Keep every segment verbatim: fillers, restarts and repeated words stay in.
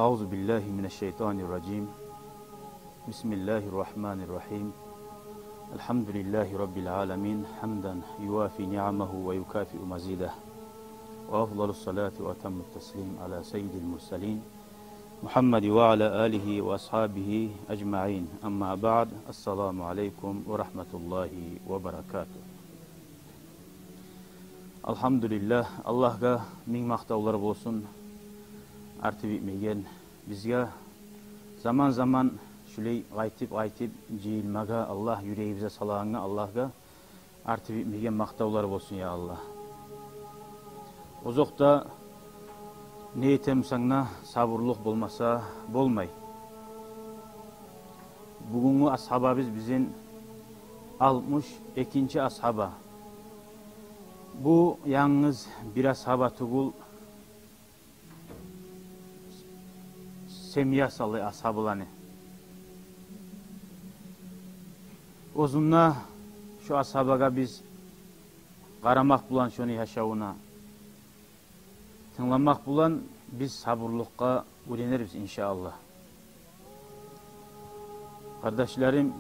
أعوذ بالله من الشيطان الرجيم. بسم الله الرحمن الرحيم. الحمد لله رب العالمين، حمدا يوافي نعمه ويكافئ مزيده. وأفضل الصلاة وأتم التسليم على سيد المرسلين محمد وعلى آله وأصحابه أجمعين. أما بعد، السلام عليكم ورحمة الله وبركاته. Алгьамдулиллагь, Аллагьгъа минг макътавлар болсун, арты битмеген, бизге заман-заман шулай къайтып-къайтып жыйылмагъа Аллагь юрегибизге салагъангъа Аллагьгъа арты битмеген макътавлар болсун, я Аллагь. Озокъда, не этемисен де, сабурлукъ болмаса болмай. Бугюнгю асгьабабыз бизин алтмыш экинчи асгьаба. Бу янгыз бир асгьаба тюгюл, семьясы алай асгьабаланы. Оьзюнде шо асгьабагъа биз къарамакъ булан, шону яшавуна тынгламакъ булан биз сабурлукъгъа уьйренербиз, иншааллагь. Къардашларым,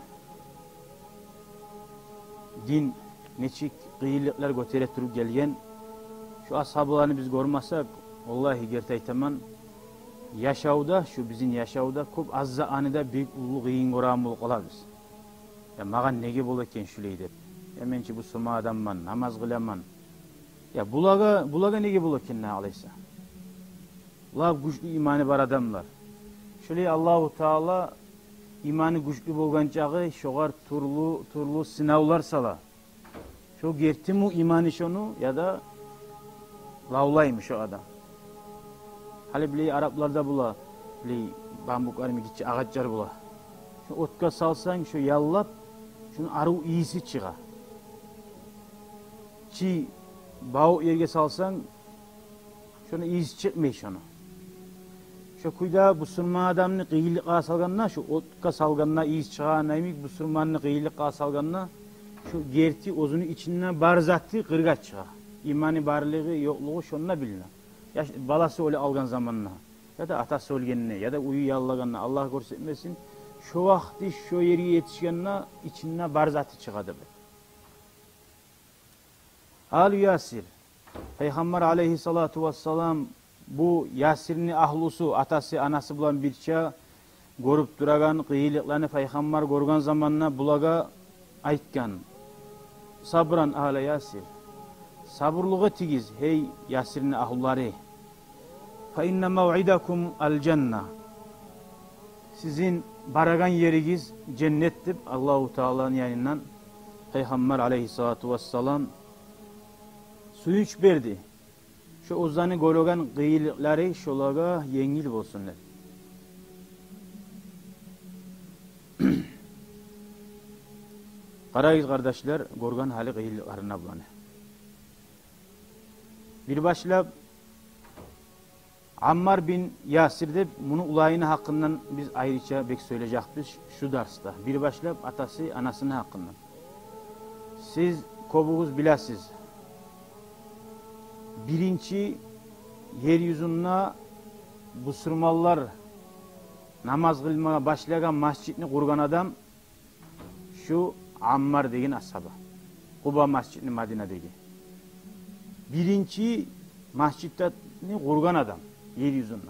дин нечик къыйынлыкълар гётере туруп гелген. Шо асгьабаланы биз гёрмесек, валлагь, герти айтаман, яшавда, шо бизин яшавда кёп аз затны да бек уллу къыйын гёреген болуп къалабыз. Я магъа неге бола экен шулай деп? Я мен чи бусурман адамман, намаз къыламан. Я булагъа, булагъа неге бола экен, не къылайса? Лап гючлю иманы бар адамлар. Шолай Аллагьу Таала иманы гючлю болгъан чакъы шогъар тюрлю-тюрлю сынавлар сала. Шо гертими иманы шону, яда лавлаймы шо адам? Гьали билей, арапларда бола, билей, бамбуклар йимик гиччи агъачлар бола. Шо отгъа салсанг, шо яллап, шону арив ийиси чыгъа. Чи бавукъ ерге салсанг, шону ийиси чыкъмай шону. Шо кюйде бусурман адамны къыйынлыкъгъа салгъанда, шо отгъа салгъанда ийис чыгъагъан йимик, бусурманны къыйынлыкъгъа салгъанда, шо герти оьзюню ичинде бар заты къыргъа чыгъа. Иманы барлыгъы, ёкълугъу шонда билине. Яш, баласы оьлюп къалгъан заманда, яда атасы оьлгенде, яда уьюн яллагъанда, Аллагь гёрсетмесин, шо вакъти шо ерге етишгенде ичинде бар заты чыгъа деп. Алу Ясир. Пайхаммар алейгьиссалату вассалам бу Ясирни агьлюсю, атасы, анасы булан бирче гёрюп турагъан къыйынлыкъланы Пайхаммар гёрген заманда булагъа айтгъан: «Сабран, ала Ясир». Сабурлукъ этигиз, гьей Ясирни агьлюлери. «Фа инна мавъидакум аль-жанна». Сизин барагъан еригиз женнет деп Аллагьу Тааланы янындан Пайхаммар алейгьиссалату вассалам сююнч берди. Шо оьзлени гёреген къыйынлыкълары шолагъа енгил болсун деп. Къарагъыз, къардашлар, гёрген гьали къыйынлыкъларына буланы. Бир башлап Аммар бин Ясир деп, муну уланны гьакъындан биз айрыча бек сёйлежекбиз шу дарсда. Бир башлап атасы, анасыны гьакъындан. Сиз кёбюгюз билесиз, биринчи ер юзюнде бусурманлар намаз къылмагъа башлагъан межитни къургъан адам шу Аммар деген асгьаба. Къуба межитни, Мадинадагъы биринчи межитни къургъан адам ер юзюнде.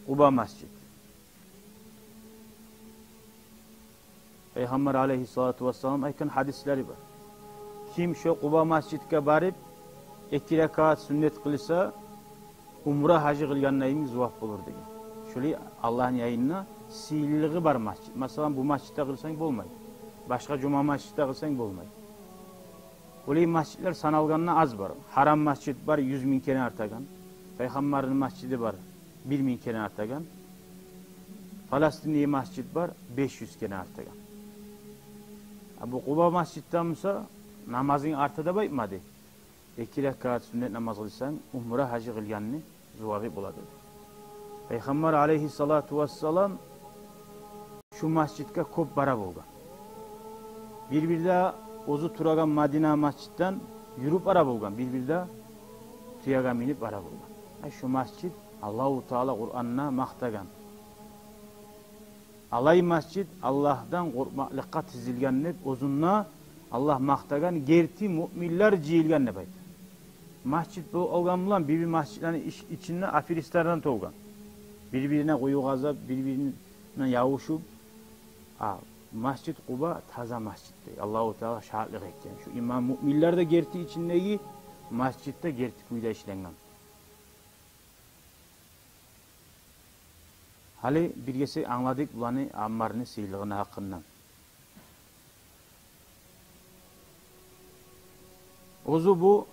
Къуба межит. Пайхаммар алейгьиссалату вассалам айтгъан гьадислери бар. Ким шо Къуба межитге барып, эки ракаат сюннет къылса, умра, гьажи къылгъанда йимик зувап болур деген. Шолай Аллагьны янында сыйлылыгъы бар межит. Масала, бу межитде къылсанг болмай. Башгъа жума межитде къылсанг болмай. Олай межитлер саналгъанда аз бар. Гьарам межит бар, юз минг керен артагъан. Пайхаммарны межити бар, бир минг керен артагъан. Палестиндеги межит бар, беш юз керен артагъан. А бу Къуба межитде буса, намазынг арта деп айтмады. Эки ракаат сюннет намаз къылсанг, умра, гьажи къылгъанны зувабы бола деди. Пайхаммар алейгьиссалату вассалам шу межитге кёп бара болгъан. Бир-бирде оьзю турагъан Мадина межитден юрюп бара болгъан, бир-бирде тюеге минип бара болгъан. Ай, шу межит Аллагьу Таала Къуранда макътагъан. Алай масжит Аллагьдан къоркъмакълыкъгъа тизилген деп, оьзюнде Аллагь макътагъан герти муъминлер жыйылгъан деп айта. Масжит бу алгъан булан бир-бир масжитлени ич-, ичинде аферистлерден толгъан. Бир-бирине къую къазып, бир-бирине ябушуп. А масжит Къуба таза масжит дей. Аллагьу Таала шагьатлыкъ этген. Шу иман муъминлер де герти ичиндеги, масжит де герти кюйде ишленген. Гьали бир гесек англадыкъ буланы Аммарны сыйлылыгъыны гьакъындан. Оьзю бу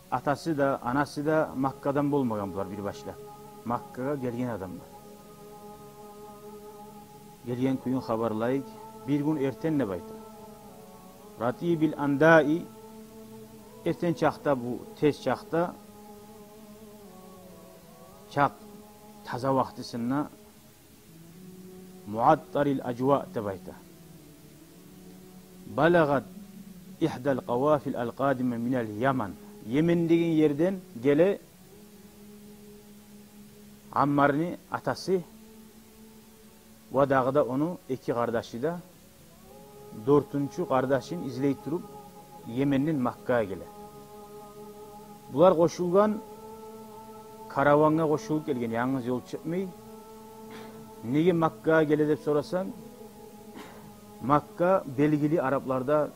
атасы да, анасы да Маккадан болмагъан булар бир башлап. Маккагъа гелген адамлар. Гелген кююн хабарлайыкъ. Бир гюн эртен деп айта. Ратибил андаи, эртен чакъда, бу тез чакъда, чакъ таза вакътисинде, муъаттарил ажва деп айта. Балагъат игьдал къавафил ал къадима минал Яман. Йемен деген ерден геле Аммарны атасы ва дагъы да ону эки къардашы да, дёртюнчю къардашын излей туруп, Йеменден Маккагъа геле. Булар къошулгъан, каравангъа къошулуп гелген, янгыз ёл чыкъмай. Неге Маккагъа геле деп сорасанг, Макка белгили арапларда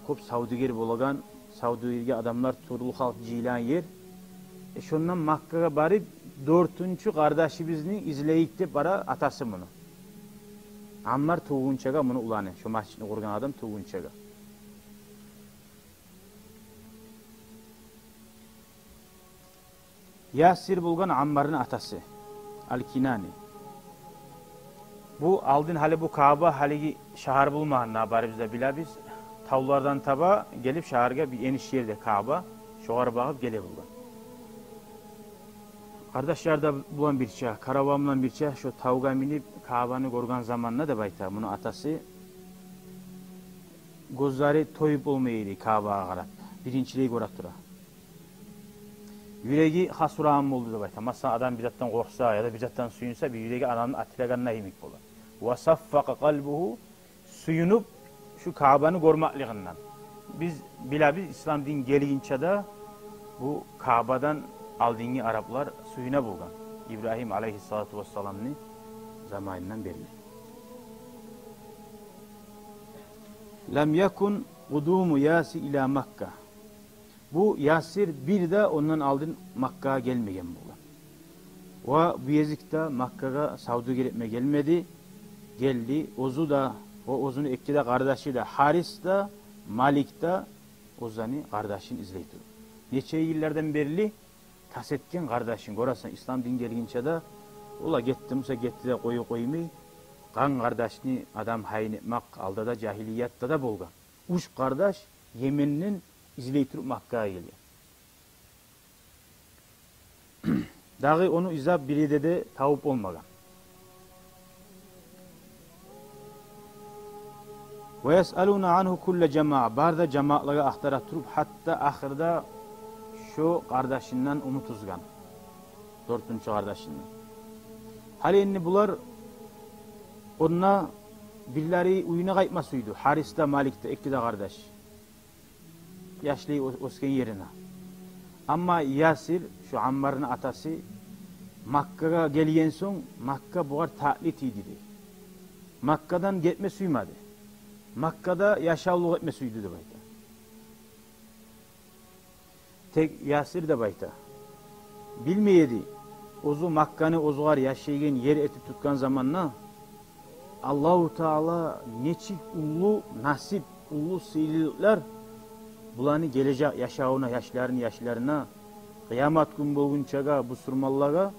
кёп савдюгер болагъан, савдюгерге адамлар, тюрлю халкъ жыйылагъан ер. Э, шондан Маккагъа барып, дёртюнчю къардашыбызны излейик деп бара атасы муну. Аммар тувгъунчагъа, муну уланы, шо масжитни къургъан адам тувгъунчагъа. Ясир болгъан Аммарны атасы, Ал-Кинани. Бу алдын гьали бу Кааба гьалиги шагьар болмагъан, барыбыз да билебиз. Тавлардан таба гелип шагьаргъа бир эниш ерде Кааба, шогъар багъып геле болгъан. Къардашлар да булан бирче, караван булан бирче шо тавгъа минип Каабаны гёрген заманда деп айта муну атасы, гёзлери тоюп болмай эди Каабагъа къарап, биринчилей гёре тура. Юреги хас урагъан болду деп айта. Масала, адам бир затдан къоркъса яда бир затдан сююнсе, бир юреги адамны атылагъанына йимик бола. Ва саффакъа къалбугьу, сююнюп шу Каабаны гёрмеклигинден. Биз билебиз, ислам дин гелгинче де бу Каабадан алдынгы араплар сююне болгъан. Ибрагьим алейгьиссалату вассаламны заманындан берли. Лам якун къудуму Ясир ила Макка. Бу Ясир бир де ондан алдын Маккагъа гелмеген болгъан. Ва бу гезикде Маккагъа савдюгер этме гелмеди, гелди. Оьзю де, ва оьзюню эки де къардашы да, Гьарис де, Малик де оьзлени къардашын излей туруп. Нече йыллардан берли тас этген къардашын. Гёресен, ислам дин гелгинче де, ола гетди буса гетди де къоюп къоймай, къан къардашны адам гьайын этмек алда да, жагьилиятда да болгъан. Уьч къардаш Йеменден излей туруп Маккагъа гелген. Дагъы ону излеп бир ерде де тавуп болмагъан. Ва ясъалуна ангьу кулла жамаа. Бары да жамаатлагъа ахтара туруп, гьатта ахырда шо къардашындан умут уьзген. Дёртюнчю къардашындан. Гьали энни булар онда бирлери уьюне къайтма сюйдю. Гьарис де, Малик де, эки де къардаш. Яшлай оь-, оьсген ерине. Амма Ясир, шу Аммарны атасы, Маккагъа гелген сонг, Макка бугъар татли тийди дей. Маккадан гетме сюймеди. Маккада яшавлукъ этме сюйдю деп айта. Тек Ясир деп айта. Билмей эди, оьзю Макканы оьзюгер яшайгъан ер этип тутгъан заманда Аллагьу Таала нечик уллу насип, уллу сыйлылыкълар буланы гележек яшавуна, яшларыны яшларына, къыямат гюн болгъунчагъа бусурманлагъа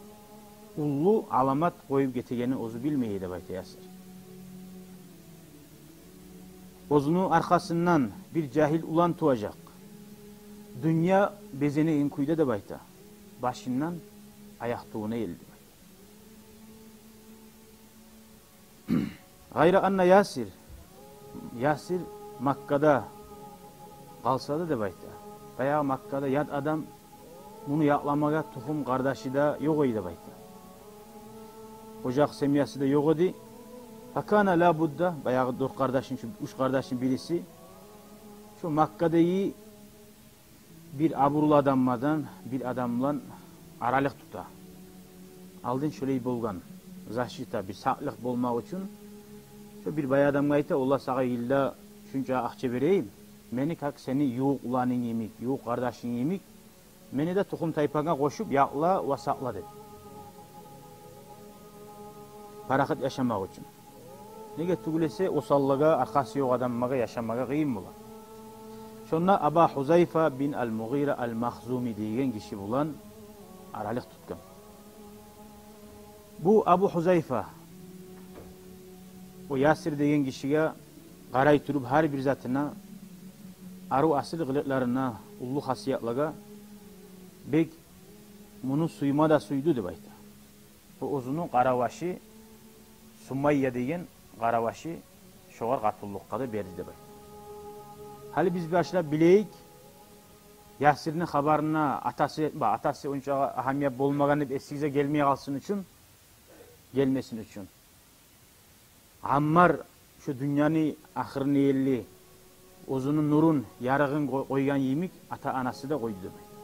уллу аламат къоюп гетегенин оьзю билмей эди деп айта Ясир. Оьзюню аркъасындан бир жагьил улан туважакъ. Дюнья безенеген кюйде деп айта. Башындан аякъ тюбюне ерли деп айта. Гъайра анна Ясир, Ясир Маккада къалса да деп айта. Баягъы Маккада ят адам, муну якъламагъа тухум-къардашы да ёкъ эди деп айта. Ожакъ, семьясы да ёкъ эди. Факана ла будда, баягъы дёрт къардашны, шу уьч къардашны бириси, шу Маккадагъы бир абурлу адамлардан бир адам булан аралыкъ тута. Алдын шолай болгъан, защита, бир сакълыкъ болмакъ учун. Шо бир бай адамгъа айта: «Олла, сагъа йылда шунча акъча берейим, мени, как сени ювукъларынг йимик, ювукъ къардашынг йимик, мени де тухум-тайпанга къошуп якъла ва сакъла», — деп. Парахат яшамакъ учун. Неге тюгюл эсе, осаллагъа, аркъасы ёкъ адамлагъа яшамагъа къыйын бола. Шонда Аба Хузайфа бин ал-Мугъира ал-Махзуми деген гиши булан аралыкъ тутгъан. Бу Абу Хузайфа о Ясир деген гишиге къарай туруп, гьар бир затына, арив асил къылыкъларына, уллу хасиятлагъа бек муну сюйме де сюйдю деп айта. О оьзюню къаравашы, Сумайя деген къаравашы, шогъар къатынлыкъгъа да берди деп айта. Гьали биз башлап билейик, Ясирни хабарына атасы, ба, атасы онча агьамият болмагъан деп эсигизге гелмей къалсын учун, гелмесин учун. Аммар шу дюньяны ахырына ерли оьзюню нурун, ярыгъын къой-, къойгъан йимик, ата-анасы да къойду деп айта.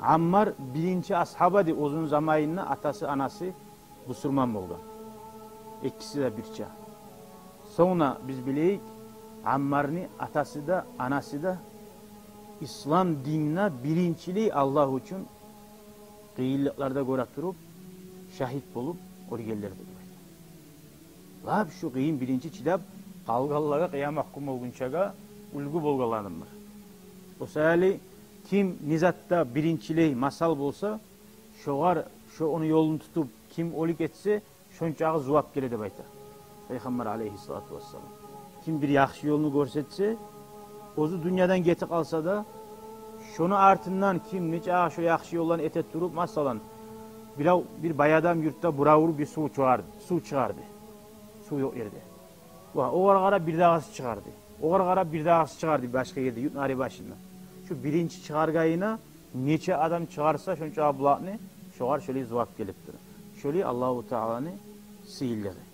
Аммар биринчи асгьаба эди, оьзюню заманында атасы, анасы бусурман болгъан. Экиси де бирче. Сонг да биз билейик, Аммарны атасы да, анасы да ислам динни биринчилей Аллагь учун къыйынлыкълар да гёре туруп, шагьит болуп оьлгенлер де бар. Лап шу къыйын биринчи чыдап къалгъанлагъа, къыямат гюн болгъунчагъа уьлгю болгъанлар бар. О саялы ким не затда биринчилей масал болса, шогъар, шо ону ёлун тутуп, ким оьлюк этсе, шончакъы зувап геле деп айта Пайхаммар алейгьиссалату вассалам. Ким бир яхшы ёлну гёрсетсе, оьзю дюньядан гетип къалса да, шону артындан ким нечакъы шо яхшы ёлланы эте туруп, масала, бирев, бир бай адам юртда буравур бир сув чыгъарды, сув чыгъарды, сув ёкъ ерде. Ва огъар къарап бир дагъысы чыгъарды, огъар къарап бир дагъысы чыгъарды башгъа ерде, юртну ари башында. Шу биринчи чыгъаргъанына нече адам чыгъарса, шончакъы булакъны, шогъар шолай зувап гелип тура. Шолай Аллагьу Тааланы сыйлылыгъы.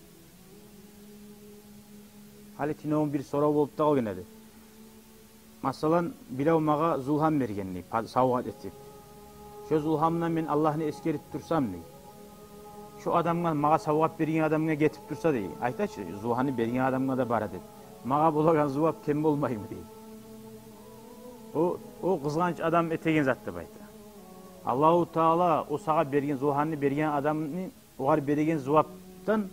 Гьали тюнегюн бир сорав болуп да къалгъан эди. Масала, бирев магъа зулгьам берген дей, па-, савгъат этип. Шо зулгьамдан мен Аллагьны эсгерип турсам дей, шо адамгъа, магъа савгъат берген адамгъа гетип турса дей, айта чы, зулгьамны берген адамгъа да бара деп, магъа болагъан зувап кем болмаймы дей. О, о къызгъанч адам этеген зат деп айта. Аллагьу Таала о сагъа берген, зулгьамны берген адамны, огъар береген зувапдан,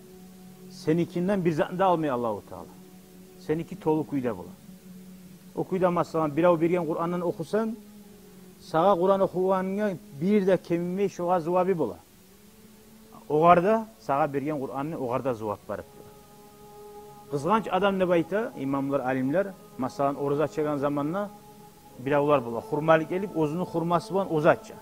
сеникинден бир затны да алмай Аллагьу Таала. Сеники толу кюйде бола. О кюйде, масала, бирев берген Къурандан охусанг, сагъа Къуран охугъангъа бир де кемимей шогъар зувабы бола. Огъар да, сагъа берген Къуранны, огъар да зувап барып тура. Къызгъанч адам деп айта имамлар, алимлер, масала, ораза ачагъан заманда биревлер бола, хурма алып гелип, оьзюню хурмасы булан оьзю ача.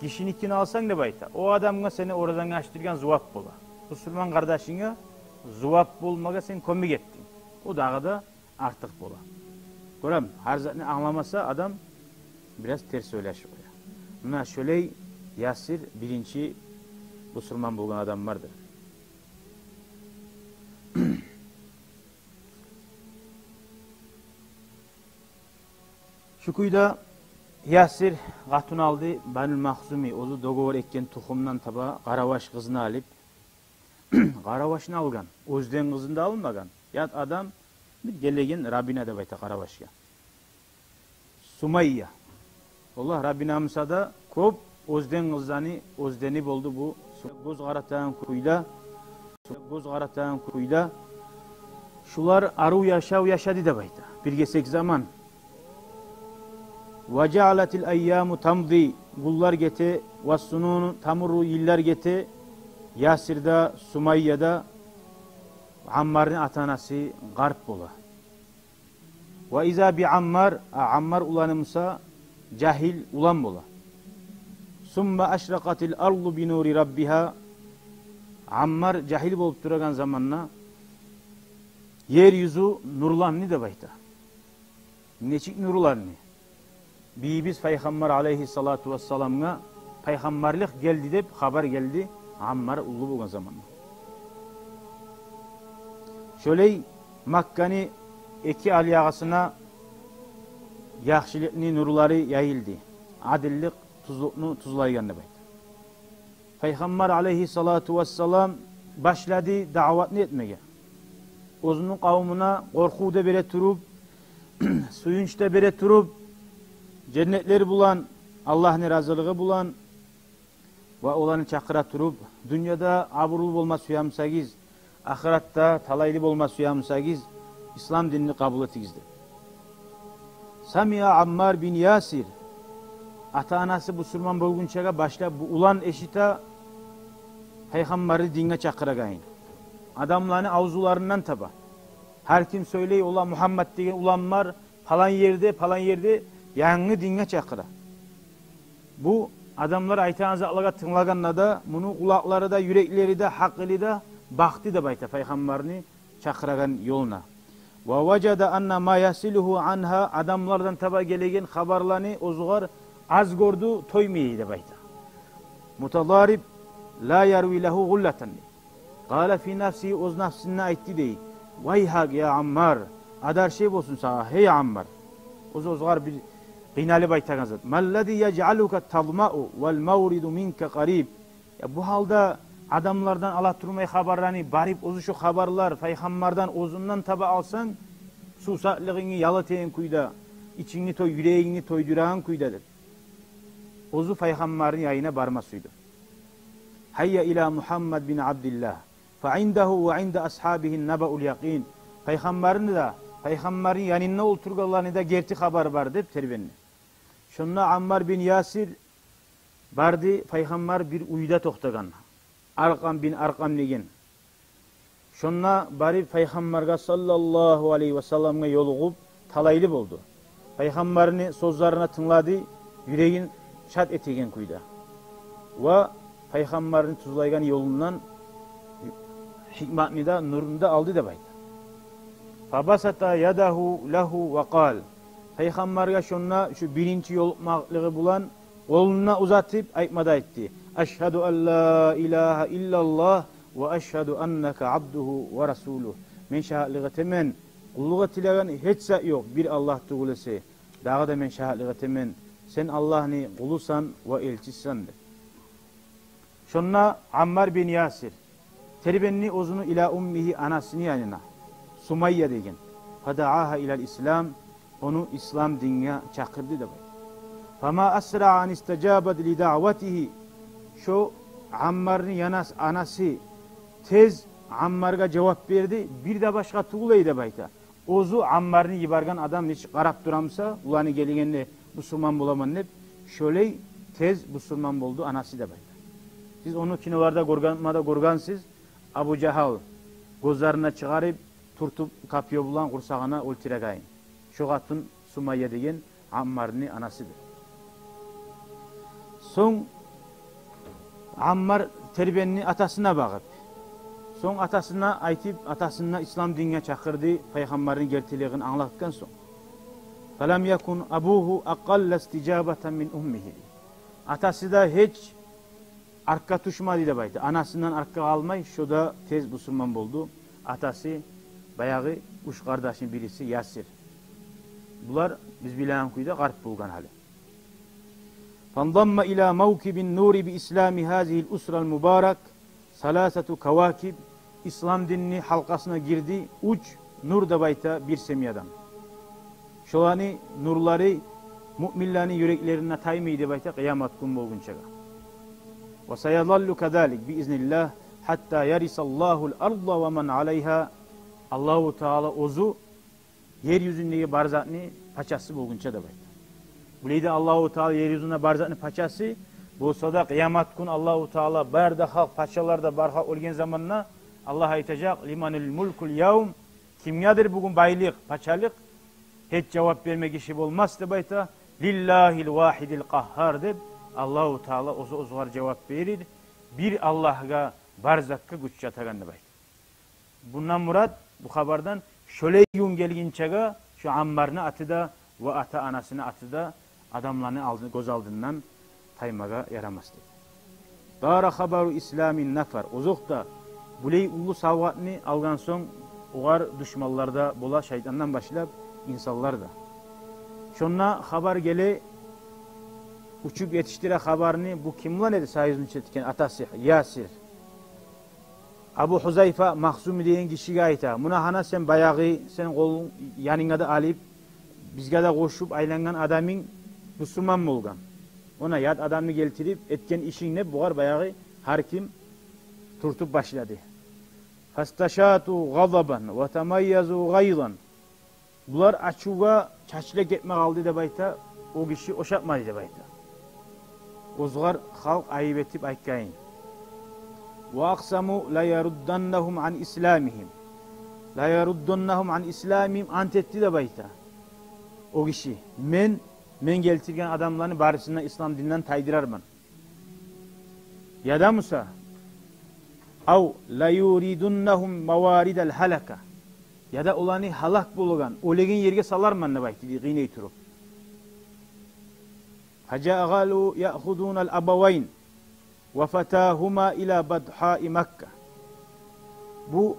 Гишиникин алсанг деп айта, о адамгъа сени оразангны ачдыргъан зувап бола. Бусурман къардашынга зувап болмагъа сен кёмек этдинг. О дагъы да артыкъ бола. Гёрем, гьар затны англамаса адам, бираз терс ойлашып къоя. Муна шолай Ясир биринчи бусурман болгъан адамлардыр. Шу кюйде Ясир къатын алды, Банул Махзуми, оьзю договор этген тухумдан таба къараваш къызны алып, къаравашны алгъан, оьзден къызын да алмагъан. Ят адам, бир гелеген рабина деп айта къаравашгъа. Сумайя. Валлагь, рабина буса да кёп оьзден къызланы оьздени болду бу. Гёз къаратагъан кюйде, гёз къаратагъан кюйде шулар арив яшав яшады деп айта бир гесек заман. Ва жаалатил айяму тамди, гюнлер гете, ва сунуну тамурру, йыллар гете, Ясир де, Сумайя да, Аммарны ата-анасы къарт бола. Ва иза би Аммар, а Аммар уланы буса жагьил улан бола. Сумма ашракъатил арду би нури раббигьа, Аммар жагьил болуп турагъан заманда ер юзю нурланды деп айта. Нечик нурланды? Бийибиз Пайхаммар алейгьиссалату вассаламгъа пайхаммарлыкъ гелди деп хабар гелди Аммар уллу болгъан заманда. Шолай Макканы эки ал ягъасына яхшылыкъны нурлары яйылды. Адиллик тюзлюкню тюзлейген деп айта. Пайхаммар алейгьиссалату вассалам башлады даъватны этмеге. Оьзюню къавумуна къоркъув да бере туруп, сююнч де бере туруп, женнетлер булан, Аллагьны разилиги булан ва оланы чакъыра туруп, дюньяда абурлу болма сюе бусагъыз, ахыратда талайлы болма сюе бусагъыз, ислам динни къабул этигиз деп. Самиа Аммар бин Ясир, ата-анасы бусурман болгъунчагъа башлап бу улан эшите пайхаммарны динге чакъырагъанын. Адамланы авзуларындан таба. Гьар ким сёйлей, ола Мугьаммат деген улан бар, палан ерде, палан ерде янгы динге чакъыра. Бу адамлар айтагъан затлагъа тынглагъанда да, муну къулакълары да, юреклери де, гьакъылы да бакъды деп айта пайхаммарны чакъырагъан ёлуна. Ва важада анна ма ясилугьу ангьа, адамлардан таба гелеген хабарланы оьзюгер аз гёрдю, тоймай деп айта. Мутадариб ла ярви лагьу гъуллатан. Къала фи нафсигьи, оьз нафсына айтды дей: «Вайгьак, я Аммар, адаршей болсун сагъа, гьей Аммар». Оьз-оьзюгер бир къыйналып айтагъан зат. «Маллази яжъалука тазмау вал мавриду минка къариб». Я бу гьалда адамлардан ала турмай хабарланы, барып оьзю шо хабарлар пайхаммардан оьзюнден таба алсанг, сувсаплыгъынгны ял этеген кюйде, ичингни той-, юрегингни тойдурагъан кюйде деп. Оьзю пайхаммарны янына барма сюйдю. Гьайя ила Мугьаммад бин Абдиллагь. Фа индагьу ва инда асгьабигьи набаул якъин. Пайхаммарны да, пайхаммарны янында олтургъанланы да герти хабар бар деп тербенди. Шонда Аммар бин Ясир барды, пайхаммар бир уьйде токътагъан. Аркъам бин Аркъам деген. Шонда барып пайхаммаргъа саллаллагьу алайгьи васалламгъа ёлугъуп, талайлы болду. Пайхаммарны сёзлерине тынглады, юрегин шат этеген кюйде. Ва пайхаммарны тюзлейген ёлундан гьикматны да, нурну да алды деп айта. Фабасата ядагьу лагьу ва къал. Пайхаммаргъа шонда шу биринчи ёлукъмакълыгъы булан къолун узатып айтма да айтды: «Ашгьаду ан ла илагьа иллаллагь ва ашгьаду аннака абдугьу ва расулугь». Мен шагьатлыкъ этемен, къуллукъ этилеген гьеч зат ёкъ бир Аллагь тюгюл эсе. Дагъы да мен шагьатлыкъ этемен, сен Аллагьны къулусан ва элчисисен деп. Шонда Аммар бин Ясир тербенди оьзюню ила уммигьи, анасыны янына, Сумайя деген. Фадаагьа илал ислам, ону ислам динге чакъырды деп айта. Фама асраъа ан истажабат ли даъватигьи. Шо Аммарны янас-, анасы тез Аммаргъа жавап берди, бир де башгъа тюгюл эди деп айта. Оьзю Аммарны йиберген адам нечик къарап турамса, уланы гелгенде бусурман боламан деп, шолай тез бусурман болду анасы деп айта. Сиз ону киноларда гёрген, ма да гёргенсиз, Абу Жагьал гёзлерин чыгъарып, тюртюп, копьё булан къурсагъына оьлтюреген. Шо къатын Сумайя деген Аммарны анасыдыр. Сонг Аммар тербенди атасына багъып. Сонг атасына айтып, атасына ислам динге чакъырды, пайхаммарны гертилигин англатгъан сонг. Фалам якун абугьу акъалла истижабатан мин уммигьи. Атасы да гьеч артгъа тюшмеди деп айта. Анасындан артгъа къалмай, шо да тез бусурман болду. Атасы баягъы уьч къардашны бириси Ясир. Булар биз билеген кюйде къарт болгъан гьали. Фандамма ила мавкибин нури би ислами гьазигьил усрал мубарак саласату кавакиб. Ислам динни гьалкъасына гирди уьч нур деп айта бир семьядан. Шоланы нурлары муъминлени юреклерине таймай деп айта къыямат гюн болгъунчагъа. Ва саязаллу казалик би изниллагь гьатта ярисаллагьул арда ва ман алайгьа. Аллагьу Таала оьзю ер юзюндеги бар затны пачасы болгъунча деп айта. Булай да Аллагьу Таала ер юзюнде бар затны пачасы болса да, къыямат гюн Аллагьу Таала, бары да халкъ, пачалар да, бар халкъ оьлген заманда Аллагь айтажакъ: «Лиманил мулкул явм?» Кимгедир бугюн байлыкъ, пачалыкъ? Гьеч жавап берме гиши болмас деп айта. «Лиллагьил вагьидил къагьгьар», – деп Аллагьу Таала оьзю оьзюгер жавап берир. Бир Аллагьгъа бар затгъа гюч чатагъан деп айта. Бундан мурат, бу хабардан, шолай гюн гелгинчеге шо Аммарны аты да ва ата-анасыны аты да адамланы алды-, гёз алдындан таймагъа ярамас деди. Дара хабару исламин нафар. Озокъда, булай уллу савгъатны алгъан сонг, огъар душманлар да бола, шайтандан башлап инсанлар да. Шонда хабар геле, учуп етишдире хабарны, бу ким булан эди союзну этген, атасы Ясир. Абу Хузайфа Махзуми деген гишиге айта: «Муна гьана сен баягъы, сен къолунг, янынгда алып, бизге де къошуп айлангъан адамынг бусурман болгъан. Она ят адамны гелтирип этген ишинг», — деп, бугъар баягъы гьар ким тюртюп башлады. Фасташату гъазабан ва тамайязу гъайзан. Булар ачувгъа чачылып гетме къалды деп айта, о гиши ошатмады деп айта. Озгъар халкъ айып этип айтгъанын. Ва акъсаму ла ярудданнагьум ан исламигьим. Ла ярудданнагьум ан исламигьим, ант этди деп айта о гиши: «Мен, мен гелтирген адамланы барысын да ислам дининден тайдырарман». Яда буса, ав ла юридуннагьум маваридал гьалака. Яда оланы гьалак болгъан, оьлеген ерге саларман деп айтды, къыйнай туруп. Фажаалу яхузунал абавайн ва фатагьума ила батгьаи Макка. Бу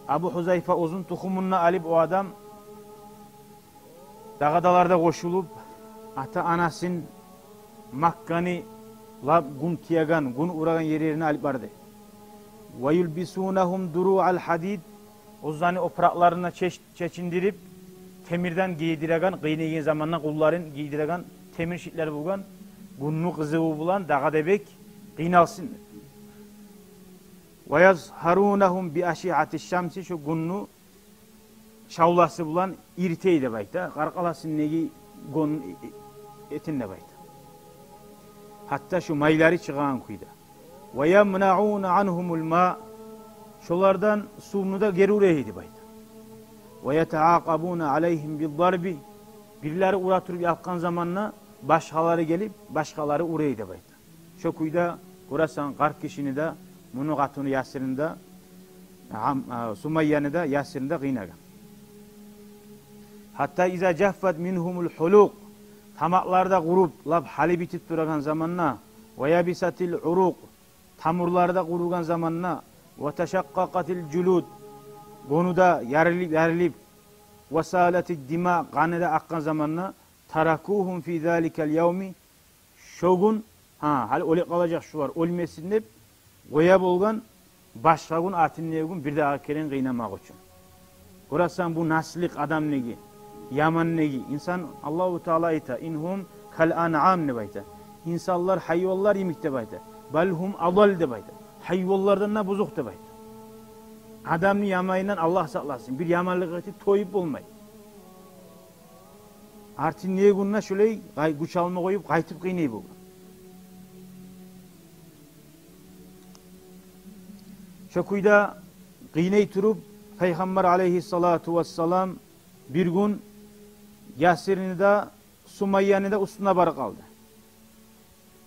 Абу Хузайфа оьзюню тухумундан алып о адам дагъадаларда къошулуп, ата-анасын Макканы лап гюн тиеген, гюн урагъан ерлерине алып барды. Ва юлбисунагьум дуруал гьадид, оьзлени опуракъларын чеч-, чечиндирип, темирден гийдиреген, къыйнайгъан заманда къулларын гийдиреген темир шитлер болгъан, гюнню къызыву булан дагъы да бек къыйналсын деп. Ва язгьарунагьум би ашиати шамси, шо гюнню шавласы булан иритей деп айта, къаркъарасындагъы гён этин деп айта. Гьатта шо майлары чыгъагъан кюйде. Ва ямнауна ангьумул ма, шолардан сувну да гери урей деп айта. Ва ятаакъабуна алайгьим биззарби, бирлери ура туруп якъгъан заманда башгъалары гелип, башгъалары урей деп айта. Шо кюйде гёресен, къарт гишини де, муну къатыны Ясирни де, гьам, а, Сумайяны да, Ясирни де къыйнагъан. Гьатта иза жаффат мингьумул гьулукъ, тамакълары да къуруп, лап гьалы битип турагъан заманда, ва ябисатил урукъ, тамурлары да къуругъан заманда, ва ташакъкъакъатил жулуд, гёню де ярылып, ярылып, ва салатид дима, къаны да акъгъан заманда, таракугьум фи заликал явми, шо гюн, гьа, гьали оьле къалажакъ шулар, оьлмесин деп, къоя болгъан, башгъа гюн, артындагъы гюн бирдагъы керен къыйнамакъ учун. Гёресен, бу наслыкъ адамлыгъы, яманлыгъы. Инсан, Аллагьу Таала айта: «Ингьум кал анъам», — деп айта. Инсанлар гьайванлар йимик деп айта. «Бал гьум адал», — деп айта. Гьайванлардан да бузукъ деп айта. Адамны яманындан Аллагь сакъласын. Бир яманлыкъ этип тоюп болмай. Артындагъы гюнде шолай къай-, гюч алма къоюп, къайтып къыйнай болгъан. Шо кюйде къыйнай туруп, Пайхаммар алайгьиссалату вассалам бир гюн Ясирни де, Сумайяны да уьстюне барып къалды.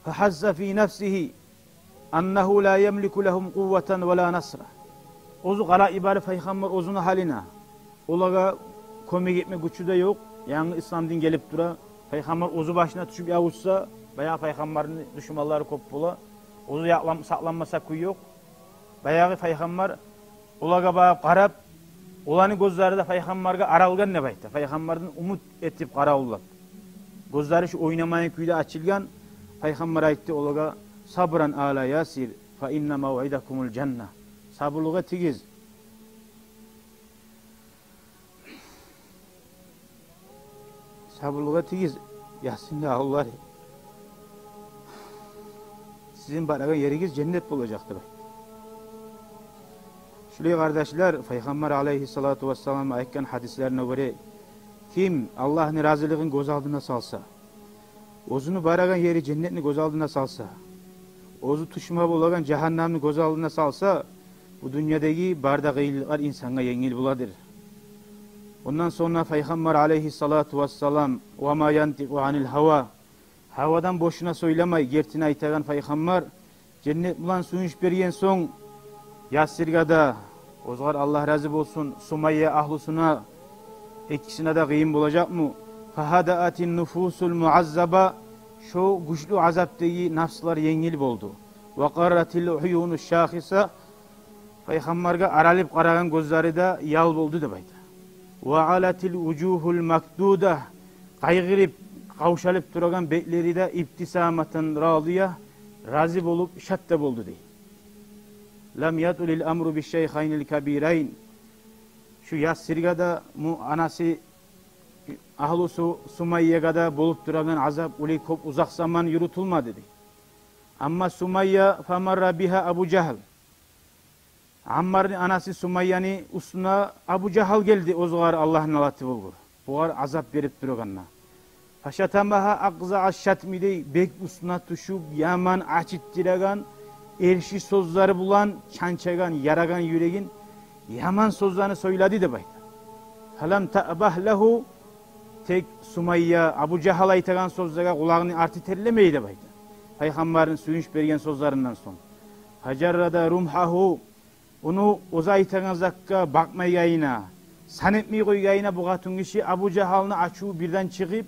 Фагьасса фи нафсигьи аннагьу ла ямлику лагьум къувватан ва ла насра. Оьзю къарап йибере Пайхаммар оьзюню гьалына. Олагъа кёмек этме гючю де ёкъ. Янгы ислам дин гелип тура. Пайхаммар оьзю башына тюшюп ябушса, баягъы Пайхаммарны душманлары кёп бола. Оьзю якълан-, сакъланмаса кюй ёкъ. Баягъы Пайхаммар олагъа багъып къарап, оланы гёзлери де Пайхаммаргъа аралгъан деп айта. Пайхаммардан умут этип къаравуллап. Гёзлери шу ойнамайгъан кюйде ачылгъан. Пайхаммар айтды олагъа: «Сабран ала Ясир, фа инна мавъидакумул жанна». Сабурлукъ этигиз. Сабурлукъ этигиз, Ясирни агьлюлери. Сизин барагъан еригиз женнет болажакъ деп айтды. Шулай, къардашлар, Пайхаммар алайгьиссалату вассалам айтгъан гьадислерине гёре, ким Аллагьны разилигин гёз алдына салса, оьзюню барагъан ери женнетни гёз алдына салса, оьзю тюшме болагъан жагьаннамны гёз алдына салса, бу дюньядагъы бары да къыйынлыкълар инсангъа енгил боладыр. Ондан сонг Пайхаммар алайгьиссалату вассалам: «Ва ма янтикъу анил гьава». Гьавадан бошуна сёйлемей, гертини айтагъан Пайхаммар. Женнет булан сююнч берген сонг Ясирге де, оьзгъар Аллагь рази болсун, Сумайя агьлюсюне, экисине де къыйын болажакъмы? Фагьадаатин нуфусул муаззаба, Шо гючлю азапдагъы напслар енгил болду. Ва къарратил уюну шахиса, пайхаммаргъа аралып къарагъан гёзлери де ял болду деп айта. Ва алатил вужугьул макдуда, къайгъырып, къавшалып турагъан бетлери де ибтисаматан радия, рази болуп, шат да болду дей. Лам ятулил амру бишшайхайнил кабирайн. Шу Ясирге де, му-, анасы агьлюсю Сумайягъа да болуп турагъан азап улай кёп узакъ заман юрютюлмеди дей. Амма Сумайя, фамарра бигьа Абу Жагьл. Аммарны анасы Сумайяны уьстюне Абу Жагьл гелди, оьзюгер Аллагьны налаты болгъур, бугъар азап берип турагъанда. Фашатамагьа акъзаа шатми дей, бек уьстюне тюшюп, яман ачытдырагъан, эрши сёзлери булан чанчагъан, ярагъан юрегин, яман сёзлени сёйледи деп айта. Фалам таъбагь лагьу, тек Сумайя Абу Жагьл айтагъан сёзлеге къулагъыны арты терлемей деп айта, пайхаммарны сююнч берген сёзлеринден сонг. Фажаррада румгьагьу, ону оьзю айтагъан затгъа бакъмайгъанына, сан этмей къойгъанына бу къатынгиши Абу Жагьлны ачуву бирден чыгъып,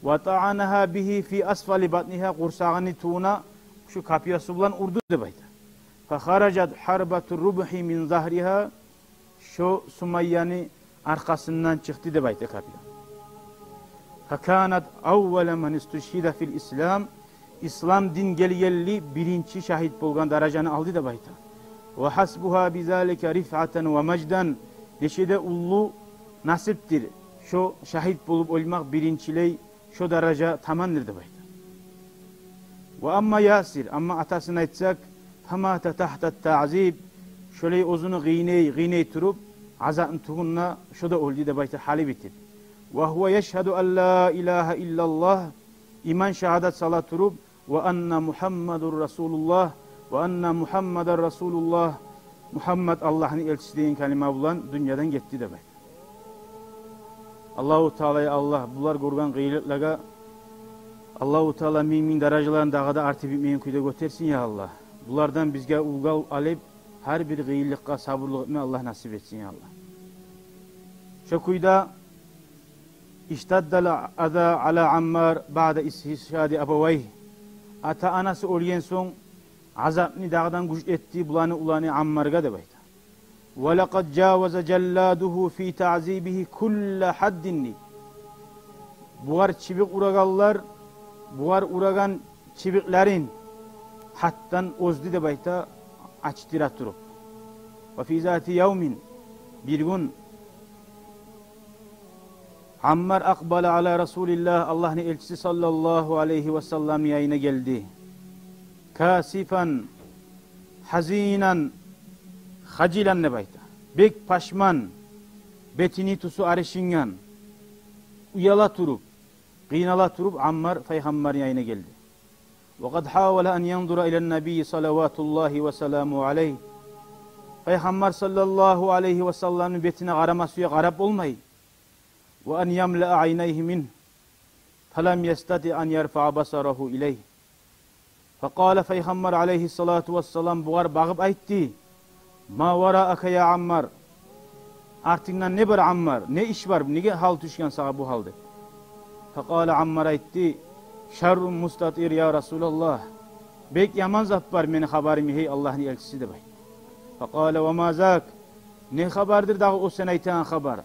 ва таъанагьа бигьи фи асфали батнигьа, къурсагъыны тюбюне шу капиясы булан урду деп айта. Фахаражат гьарбату румгьи мин загьригьа, шо Сумайяны аркъасындан чыкъды деп айта капия. Факанат аввала ман истушгьида фил ислам, ислам дин гелгенли биринчи шагьит болгъан даражаны алды деп айта. Ва гьасбугьа бизалика рифъатан ва маждан, нече де уллу насипдир шо шагьит болуп оьлмакъ, биринчилей шо даража тамандыр деп айта. Ва амма Ясир, амма атасын айтсакъ, фамата тагьта таъзиб, шолай оьзюню къыйнай, къыйнай туруп, азапны тюбюнде шо да оьлдю деп айта, гьалы битип. Ва гьува яшгьаду ан ла илагьа иллаллагь, иман шагьадат сала туруп, ва анна Мугьаммадур расулуллагь, ва анна Мугьаммадан расулуллагь, Мугьаммад Аллагьны элчиси деген калима булан дюньядан гетди деп айта. Аллагьу Таала, я Аллагь, булар гёрген къыйынлыкълагъа Аллагьу Таала минг-минг даражаларын дагъы да арты битмейген кюйде гётерсин, я Аллагь. Булардан бизге уьлгю алып, гьар бир къыйынлыкъгъа сабурлукъ этме Аллагь насип этсин, я Аллагь. Шо кюйде иштаддал аза ала Аммар баъда истишгьади абавайгь. Ата-анасы оьлген сонг, азапны дагъыдан гючлю этди буланы уланы Аммаргъа деп айта. Ва лакъад жаваза жалладугьу фи таъзибигьи кулла гьаддин. Бугъар чыбыкъ урагъанлар, бугъар урагъан чыбыкъларын гьатдан озду деп айта, ачытдыра туруп. Ва фи зати явмин, бир гюн Аммар акъбала ала расулиллагь, Аллагьны элчиси саллаллагьу алайгьи ва салламны янына гелди. Касифан, гьазинан, хажилан деп айта. Бек пашман, бетини тюсю арышынгъан, уяла туруп, къыйнала туруп Аммар пайхаммарны янына гелди. Ва къад гьавала ан янзура илан набий салаватуллагьи ва саламугьу алайгь. Пайхаммар саллаллагьу алайгьи ва салламны бетине къарама сюе, къарап болмай. Ва ан ямлаа айнайгьи мингь, фалам ястатиъ ан ярфаа басарагьу илайгь. Факъала, пайхаммар алайгьиссалату вассалам бугъар багъып айтды: «Ма вараака я Аммар? Артынгдан не бар, Аммар? Не иш бар? Неге гьал тюшген сагъа бу гьал?» — деп. Факъала, Аммар айтды: «Шаррун мустатир, я Расулаллагь. Бек яман зат бар мени хабарым, гьей Аллагьны элчиси», — деп айтды. Факъала: «Ва ма зак? Не хабардыр дагъы о сен айтагъан хабар?»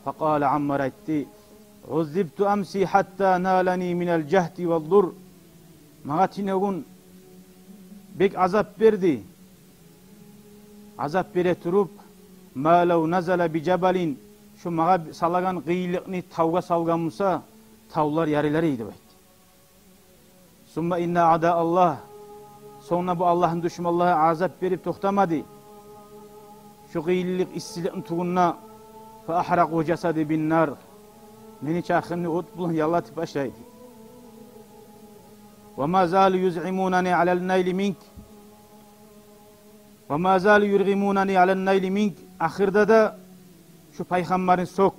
Факъала, Аммар айтды: «Уззибту амси гьатта налани минал жагьди вал дур». Магъа тюнегюн бек азап берди. Азап бере туруп, «ма лав назала би жабалин», шо магъа салагъан къыйынлыкъны тавгъа салгъан буса, тавлар ярылар эди, деп айтды. «Сумма инна аъдааллагь», сонг да бу Аллагьны душманлары азап берип токътамады. Шо къыйынлыкъ, иссиликни тюбюнде, «фа агьракъу жасади бин нар», мени чархымны от булан ялатып башлайды. «Ва ма залу юзъимунани алан найли минк». «Ва ма залу юргъимунани алан найли минк». Ахырда да шо пайхаммарны сёк,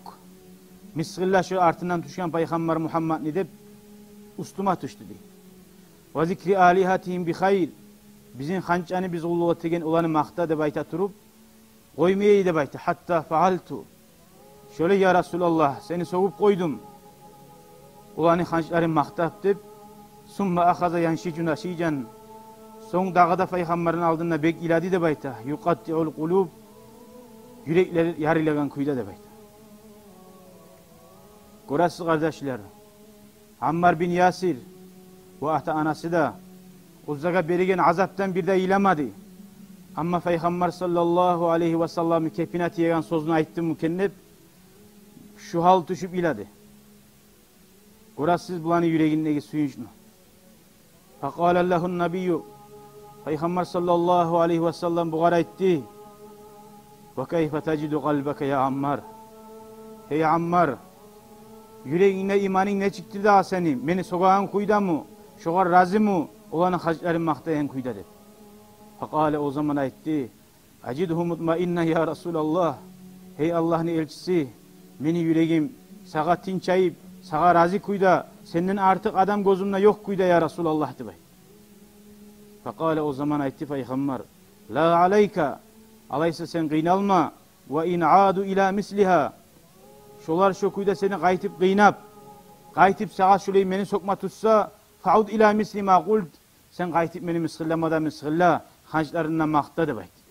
мысгъылла шо артындан тюшген пайхаммар Мугьаммадны деп уьстюме тюшдю, дей. «Ва зикри алигьатигьим би хайр». Бизин ханчланы биз къуллукъ этеген оланы макъта деп айта туруп, къоймай эди деп айта. «Гьатта фаалту». Шолай, я Расулаллагь, сени сёгюп къойдум, оланы ханчларын макътап деп, Сумма ахаза яншижу нашижан. Сонг дагъы да пайхаммарны алдында бек йылады деп айта. Юкъаттиул къулуб. Юреклер ярылагъан кюйде деп айта. Гёресиз, къардашлар, Аммар бин Ясир ва ата-анасы да оьзлеге берген азапдан бир де йыламады. Амма Пайхаммар саллаллагьу алайгьи васалламны кепине тиеген сёзню айтдымы экен деп, шу гьал тюшюп йылады. Гёресиз буланы юрегиндеги сююнчню. Факъала лагьу ннабийю. Пайхаммар саллаллагьу алайгьи васаллам бугъар айтды: «Ва кайфа тажиду къалбака, я Аммар?» Гьей Аммар, юрегингде иманынг нечикдир дагъы сени? Мени сёгеген кюйдемю? Шогъар разиму? Оланы гьажларын макътайгъан кюйде деп. Факъала, о заман айтды: «Ажидгьу мутмаиннан, я Расулаллагь». Гьей Аллагьны элчиси, мени юрегим сагъа тынчайып, сагъа рази кюйде, сенден артыкъ адам гёзюмде ёкъ кюйде, я Расулаллагь, деп айтды. Факъала, о заман айтды Пайхаммар: «Ла алайка, алайса сен къыйналма, ва ин аду ила мислигьа. Шолар шо кюйде сени къайтып къыйнап, къайтып сагъа шолай мени сёкме тутса, фауд ила мисли ма къулт, сен къайтып мени мысгъыллама да мысгъылла, гьажларынг да макъта», — деп айтды.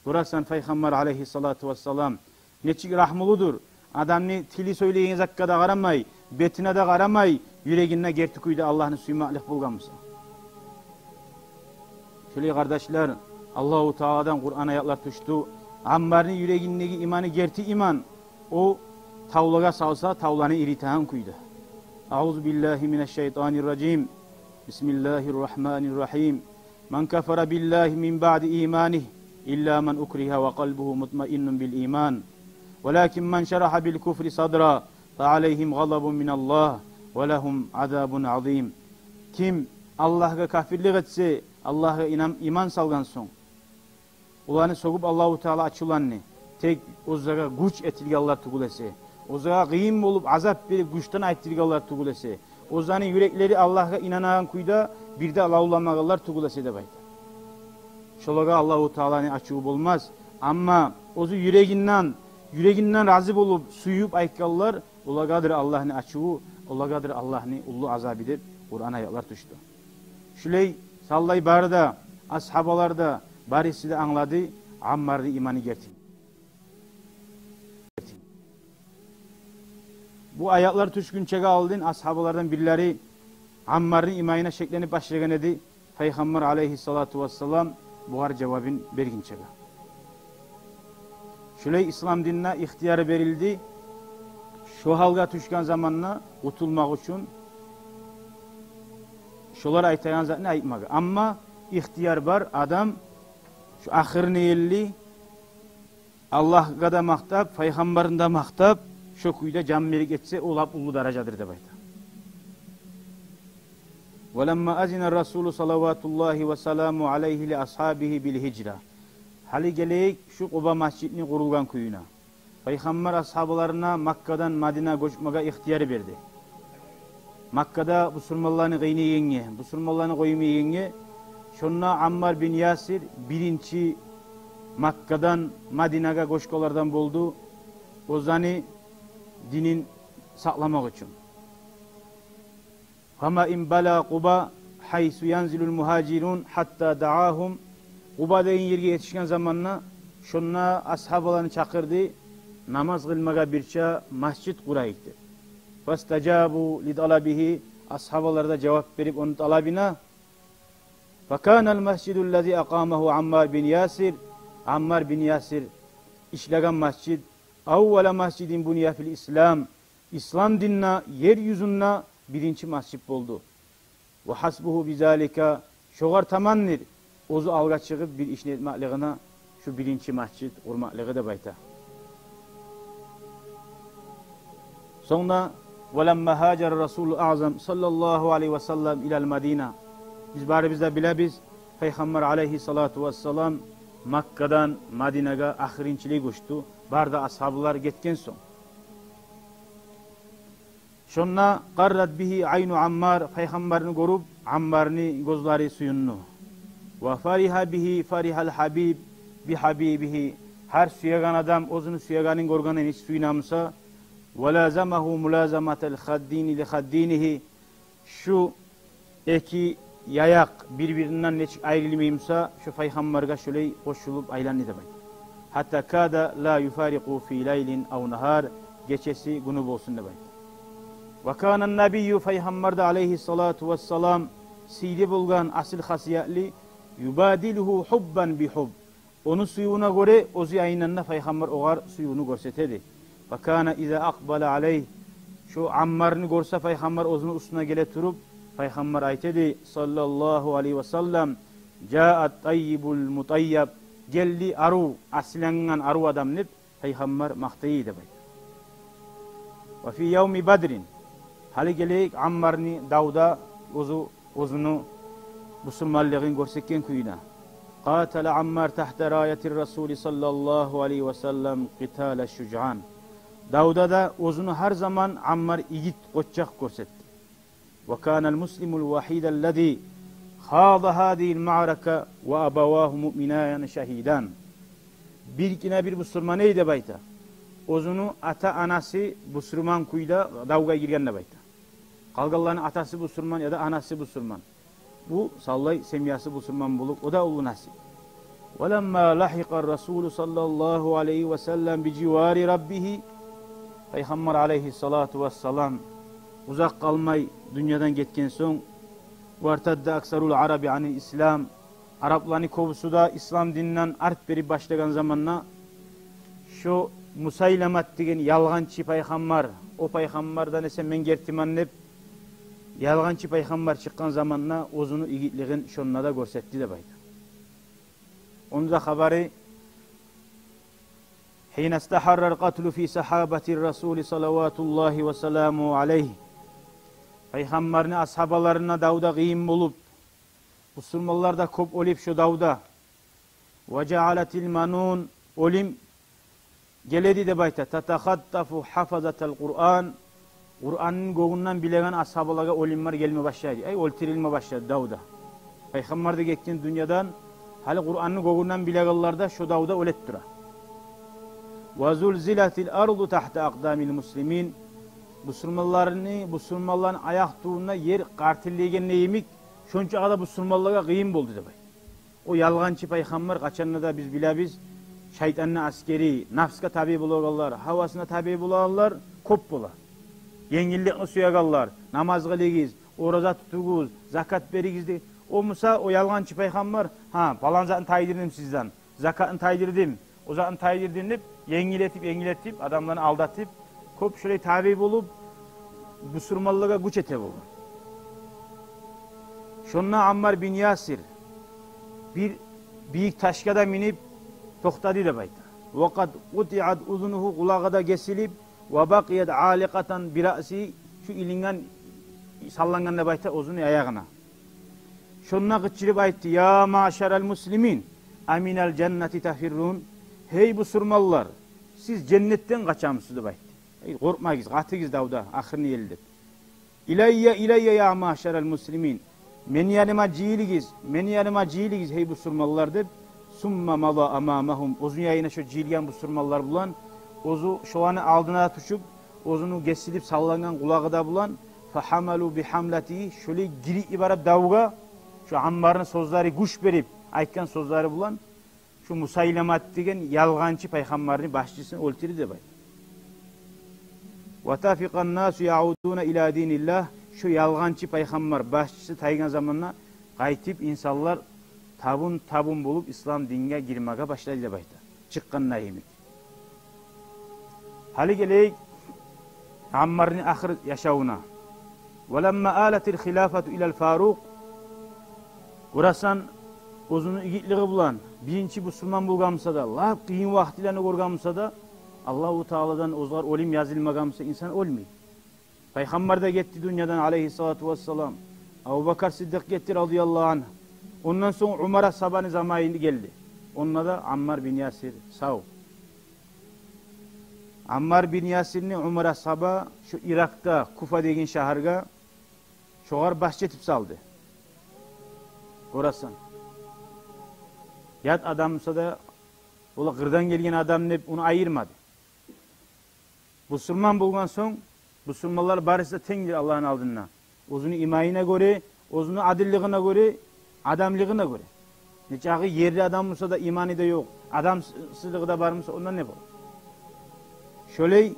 Гёресен, Пайхаммар алайгьиссалату вассалам нечик рагьмулудур. Адамны тили сёйлейген затгъа да къарамай, бетине де къарамай, юрегинде герти кюйде Аллагьны сюймеклик болгъан буса. Шолай, къардашлар, Аллагьу Тааладан Къуран аятлар тюшдю. Аммарны юрегиндеги иманы герти иман. О тавлагъа салса, тавланы эритеген кюйде. Аузу биллагьи минаш шайтанир ражим. Бисмиллагьир рагьманир рагьим. Ман кафара биллагьи мин баъди иманигьи илла ман укригьа ва къалбугьу мутмаиннун бил иман. Валакин ман шарагьа бил куфри садра фа алайгьим гъадабун миналлагь ва лагьум азабун азим. Ким Аллагьгъа капирлик этсе, Аллагьгъа инан, иман салгъан сонг, оланы сёгюп Аллагьу Таала ачувланды. Тек оьзлеге гюч этилгенлер тюгюл эсе, оьзлеге къыйын болуп, азап берип, гючден айттыргъанлар тюгюл эсе, оьзлени юреклери Аллагьгъа инанагъан кюйде бир де лавламагъанлар тюгюл эсе деп айта. Шолагъа Аллагьу Тааланы ачуву болмас. Амма оьзю юрегинден, юрегинден рази болуп, сююп айтгъанлар, олагъадыр Аллагьны ачуву, олагъадыр Аллагьны уллу азабы деп Къуран аятлар тюшдю. Шулай саллай бары да, асгьабалар да, барысы да англады Аммарны иманы герти. Бу аятлар тюшгюнчеге алдын асгьабалардан бирлери Аммарны иманыны шекленип башлагъан эди. Пайхаммар алайгьиссалату вассалам бугъар жавабын бергинчеге. Шулай ислам динде ихтияр берилди шо гьалгъа тюшген заманда къутулмакъ учун шолар айтагъан затны айтмагъа. Амма ихтияр бар, адам шо ахырына ерли Аллагьгъа да макътап, Пайхаммарны да макътап, шо кюйде жан берип гетсе, о лап уллу даражадыр деп айта. Ва ламма азина расулу салаватуллагьи ва саламу алайгьи ли асгьабигьи бил гьижра. Гьали гелейик шу Къуба масжитни къурулгъан кююне. Пайхаммар асгьабаларына Маккадан Мадинагъа гёчмеге ихтияр берди. Маккада бусурманланы къыйнайгъангъа, бусурманланы къоймайгъангъа, шонда Аммар бин Ясир биринчи Маккадан Мадинагъа гёчгенлерден болду, оьзлени динин сакъламакъ учун. Фама ин балагъа Къуба гьайсу янзилул мугьажирун гьатта даагьум. Къуба деген ерге етишген заманда шонда асгьабаланы чакъырды, намаз къылмагъа бирче масжит къурайыкъ деп. Фастажабу ли талабигьи, асгьабалар да жавап берип ону талабына. Факанал масжидуллази акъамагьу Аммар бин Ясир, Аммар бин Ясир ишлеген масжит, аввала масжидин буния фил ислам, ислам динде ер юзюнде биринчи масжит болду. Ва гьасбугьу бизалика, шогъар тамандыр оьзю алгъа чыгъып бир ишни этмеклигине, шу биринчи масжит къурмакълыгъы деп айта. Сонг да, ва ламма гьажара расулул аъзам саллаллагьу алайгьи ва саллам илал Мадина. Биз барыбыз да билебиз, Пайхаммар алайгьиссалату вассалам Маккадан Мадинагъа ахырынчылай гёчдю, бары да асгьабалар гетген сонг. Шонда къаррат бигьи айну Аммар, Пайхаммарны гёрюп, Аммарны гёзлери сююндю. Ва фаригьа бигьи фаригьал гьабиб би гьабибигьи. Гьар сюеген адам оьзюню сюегенин гёргенде нечик сююне буса, ва лазамагьу мулазаматал хаддини ли хаддинигьи. Шу Эки яякъ бир-биринден нечик айрылмай буса, шо Пайхаммаргъа шолай къошулуп айланды деп айта. Гьатта када ла юфарикъу фи лайлин ав нагьар, гечеси, гюню болсун деп айта. Ва кана набийю, Пайхаммар да алайгьиссалату вассалам сыйлы болгъан, асил хасиятлы, юбадилугьу гьуббан би гьубб. Ону сюювюне гёре оьзю янында Пайхаммар огъар сюювню гёрсете эди. Ва кана иза акъбала алайгь, шо Аммарны гёрсе Пайхаммар оьзюню уьстюне геле туруп, Пайхаммар айта эди, саллаллагьу алайгьи ва саллам: «Жаа таййибул мутайяб, гелди арив, асиллангъан арив адам», — деп, Пайхаммар макътай эди деп айта. Ва фи явми Бадрин, гьали гелейик Аммарны давда оьзю оьзюню бусурманлыгъын гёрсетген кюйюне. Къатала Аммар тагьта раятир Расули саллаллагьу алайгьи ва саллам къитала шужаан. Давда да оьзюню гьар заман Аммар игит, къоччакъ гёрсетди. Ва канал муслимул вагьидаллази хаза гьазигьил маърака ва абавагьу муъминани шагьидан. Биргине бир бусурман эди деп айта, оьзюню ата-анасы бусурман кюйде давгъа гирген деп айта. Къалгъанланы атасы бусурман яда анасы бусурман. Бу савлай семьясы бусурман болуп, о да уллу насип. Ва ламма лагьикъар Расулу саллаллагьу алайгьи ва саллам би живари Раббигьи, Пайхаммар алайгьиссалату вассалам узакъ къалмай дюньядан гетген сонг, вартадда аксарул араби анил ислам, арапланы кёбюсю де ислам дининден арт берип башлагъан заманда, шо Мусайламат деген ялгъанчы пайхаммар, о пайхаммардан эсе мен гертимен деп, ялгъанчы пайхаммар чыкъгъан заманда оьзюню игитлигин шонда да гёрсетди деп айта. Ону да хабары: «Гьина истагьаррал къатлу фи сагьабатир Расули салаватуллагьи ва саламугьу алайгь». Пайхаммарны асгьабаларына давда къыйын болуп, бусурманлар да кёп оьлюп шо давда. «Ва жаалатил манун», оьлюм геледи деп айта, «татахаттафу гьафазатал Къуран». Къуранны гёгюнден билеген асгьабалагъа оьлюмлер гелме башлады. Ай, оьлтюрюлме башлады давда. Пайхаммар да гетген дюньядан, гьали Къуранны гёгюнден билегенлер де шо давда оьлюп тура. «Ва зулзилатил арду тагьта акъдамил муслимин». Бусурманланы, бусурманланы аякъ тюбюнде ер къартыллайгъан йимик, шончакъы да бусурманлагъа къыйын болду деп айта. О ялгъанчы пайхаммар, къачан да биз билебиз, шайтанны асгери, нафсгъа табиъ болагъанлар, гьавасына табиъ болагъанлар кёп бола. Енгилликни сюегенлер, намаз къылыгъыз, ораза тутугъуз, закат беригиз де. О буса, о ялгъанчы пайхаммар: «Гьа, палан затны тайдырдым сизден, закатны тайдырдым, о затны тайдырдым», — деп, енгил этип, енгил этип, адамланы алдатып, кёп шолай табиъ болуп, бусурманлагъа гюч эте болгъан. Шонда Аммар бин Ясир бир бийик ташгъа да минип токътады деп айта. «Ва къад къутиат узунугьу», къулагъы да гесилип, «ва бакъият аликъатан би раъси», шу илинген, саллангъан деп айта оьзюню аягъына. Шонда къычырып айтды: «Я маъшарал муслимин, аминал жаннати тафиррун?» «Гьей бусурманлар, сиз женнетден къачамысыз?» — деп айтды. «Эй, къоркъмагъыз, къатыгъыз давда, ахырны ели», — деп. «Илайя, илайя, я маъшарал муслимин, мени яныма жыйылыгъыз, мени яныма жыйылыгъыз, гьей бусурманлар», — деп. «Сумма мада амамагьум», оьзюню янына шо жыйылгъан бусурманлар булан, оьзю шоланы алдына да тюшюп, оьзюню гесилип саллангъан къулагъы да булан, «фагьамалу би гьамлатигьи», шолай гирип йиберип давгъа, шо Аммарны сёзлери гюч берип, айтгъан сёзлери булан, шо Мусайламат деген ялгъанчы пайхаммарны башчысын оьлтюрдю деп айта. «Ва тафикъан насу яудуна ила диниллагь», шо ялгъанчы пайхаммар башчысы тайгъан заманда къайтып инсанлар табун-табун болуп ислам динге гирмеге башлады деп айта, чыкъгъанда йимик. Гьали гелейик Аммарны ахыр яшавуна. «Ва ламма алатил хилафату илал Фарукъ». Гёресен, оьзюню игитлиги булан, биринчи бусурман болгъан буса да, лап къыйын вакътилени гёрген буса да, Аллагьу Тааладан оьзюне оьлюм язылмагъан буса, инсан оьлмей. Пайхаммар да гетди дюньядан, алайгьиссалату вассалам. Абубакар Сиддикъ гетди, разияллагьу ангьу. Ондан сонг Умар асгьабаны заманы гелди. Онда да Аммар бин Ясир сав. Аммар бин Ясирни Умар асгьаба шо Иракъда, Куфа деген шагьаргъа, шогъар башчы этип салды. Гёресен, ят адам буса да, ола къырдан гелген адам деп ону айырмады. Бусурман болгъан сонг, бусурманлар барысы да тенгдир Аллагьны алдында. Оьзюню иманине гёре, Оьзюню адиллигине гёре, адамлыгъына гёре. Нечакъы ерли адам буса да, иманы да ёкъ, адамсызлыгъы да бар буса, ондан не болар? Шолай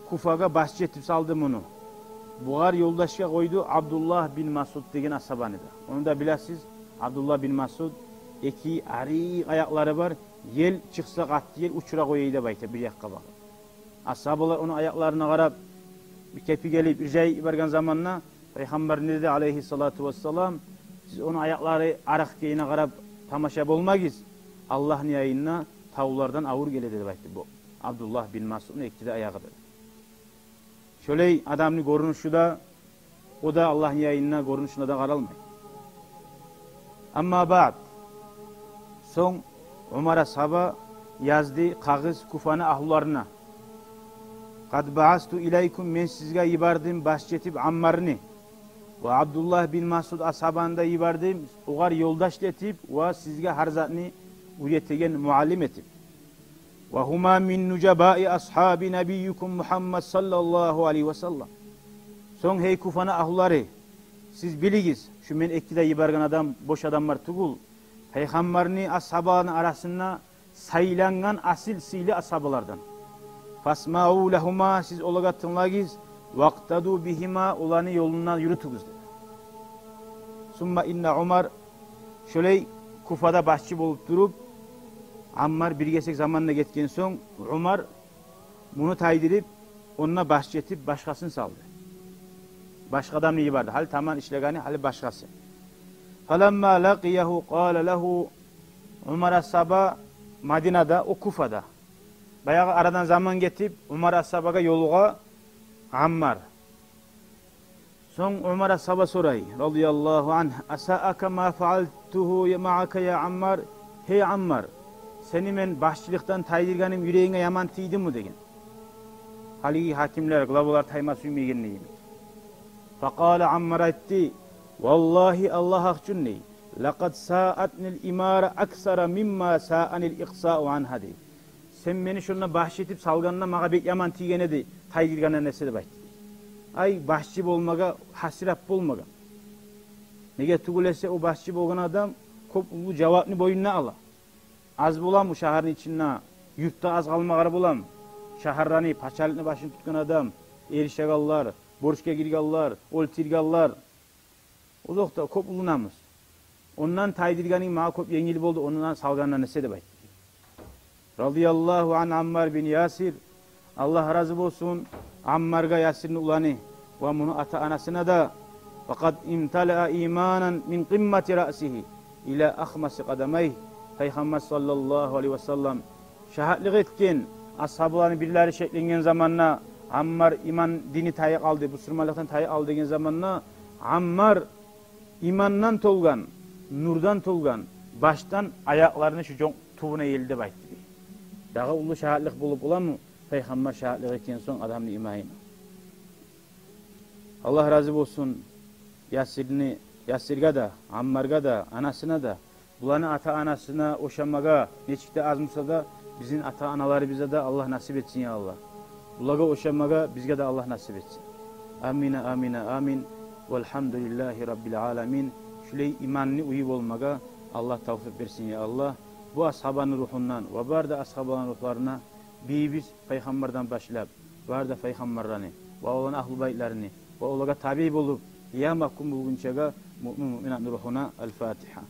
Куфагъа башчы этип салды муну. Бугъар ёлдашгъа къойду Абдуллагь бин Масъуд деген асгьабаны да. Ону да билесиз, Абдуллагь бин Масъуд, эки арыкъ аякълары бар, ел чыкъса, къатты ел, учура къоя эди деп айта, бир якъгъа багъып. Асгьабалар ону аякъларына къарап, бир кепи гелип, иржайып йиберген заманда, Пайхаммар не деди, алайгьиссалату вассалам? Сиз ону аякълары арыкъ экенине къарап тамаша болмагъыз. Аллагьны янында тавлардан авур геле эди деп айтды бу Абдуллагь бин Масъудну эки де аягъы деди. Шолай адамны гёрюнюшю де, о да Аллагьны янында гёрюнюшюне де къаралмай. Амма баъд. Сонг Умар асгьаба язды къагъыз Куфаны агьлуларына. Къад баъасту илайкум, мен сизге йибердим башчы этип Аммарны. Ва Абдуллагь бин Масъуд асгьабаны да йибердим, огъар ёлдаш этип ва сизге гьар затны уьйретеген муаллим этип. Ва гьума мин нужабаи асгьаби набиййикум Мугьаммад саллаллагьу алайгьи ва саллам. Сонг, гьей Куфаны агьлулары, сиз билигиз, шу мен эки де йиберген адам бош адамлар тюгюл. Пайхаммарны асгьабаларыны арасында сайлангъан асил сыйлы асгьабалардан. Фасмаъу лагьума, сиз олагъа тынглагъыз, вакътаду бигьима, оланы ёлундан юрютюгюз деди. Сумма инна Умар, шолай Куфада башчы болуп туруп, Аммар бир гесек заманда гетген сонг, Умар муну тайдырып, онда башчы этип башгъасын салды. Башгъа адамны йиберди. Гьали таман ишлегени, гьали башгъасы. Фаламма лакъиягьу къала лагьу, Умар асгьаба Мадинада, о Куфада. Баягъы арадан заман гетип, Умар асгьабагъа ёлугъа Аммар. Сонг Умар асгьаба сорай, радияллагьу ангь: «Асаака ма фаалтугьу маака я Аммар? Гьей Аммар, сени мен башчылыкъдан тайдыргъаным юрегинге яман тийдими?» — деген. Гьалиги гьакимлер, главалар тайма сюймегенни йимик. Факъала, Аммар айтды: «Валлагьи, Аллагь гьакъ учун, — дей, — лакъад саатнил имара аксара мимма саанил икъсау ангьа», — дей. «Сен мени шонда башчы этип салгъанда магъа бек яман тийген эди тайдыргъандан эсе», — деп айтды. Ай, башчы болмагъа гьасират болмагъан. Неге тюгюл эсе, о башчы болгъан адам кёп уллу жавапны боюнуна ала. Аз боламы шагьарны ичинде, юртда аз къалмагъар боламы? Шагьарланы, пачалыкъны башын тутгъан адам, эришегенлер, борчгъа гиргенлер, оьлтюргенлер. Озокъда, кёп уллу намус. Ондан тайдыргъанынг магъа кёп енгил болду, ондан салгъандан эсе, деп айтды. Радияллагьу ан Аммар бин Ясир. Аллагь рази болсун Аммаргъа, Ясирни уланы, ва муну ата-анасына да. Факъад имталаа иманан мин къиммати раъсигьи ила ахмаси къадамайгьи. Пайхаммар саллаллагьу алайгьи ва саллам шагьатлыкъ этген, асгьабаланы бирлери шекленген заманда, Аммар иман дини тайып къалды, бусурманлыкъдан тайып къалды деген заманда, Аммар имандан толгъан, нурдан толгъан, башдан аякъларыны шу жон тюбюне ерли деп айтды. Дагъы уллу шагьатлыкъ болуп боламы, Пайхаммар шагьатлыкъ этген сонг адамны иманына? Аллагь рази болсун Ясирни, Ясирге де, Аммаргъа да, анасына да. Буланы ата-анасына ошамагъа нечик де аз буса да, бизин ата-аналарыбызгъа да Аллагь насип этсин, я Аллагь. Булагъа ошамагъа бизге де Аллагь насип этсин. Амина, амина, амин. Валгьамдулиллагьи раббил аламин. Шулай иманны уьюн болмагъа Аллагь тавфикъ берсин, я Аллагь. Бу асгьабаны ругьундан ва бары да асгьабаланы ругьларына бийибиз, Пайхаммардан башлап, бары да пайхаммарланы ва оланы агьлу байтларыны ва олагъа табиъ болуп, къыямат гюн болгъунчагъа муъмин-муъминатны ругьуна. Аль-Фатигьа.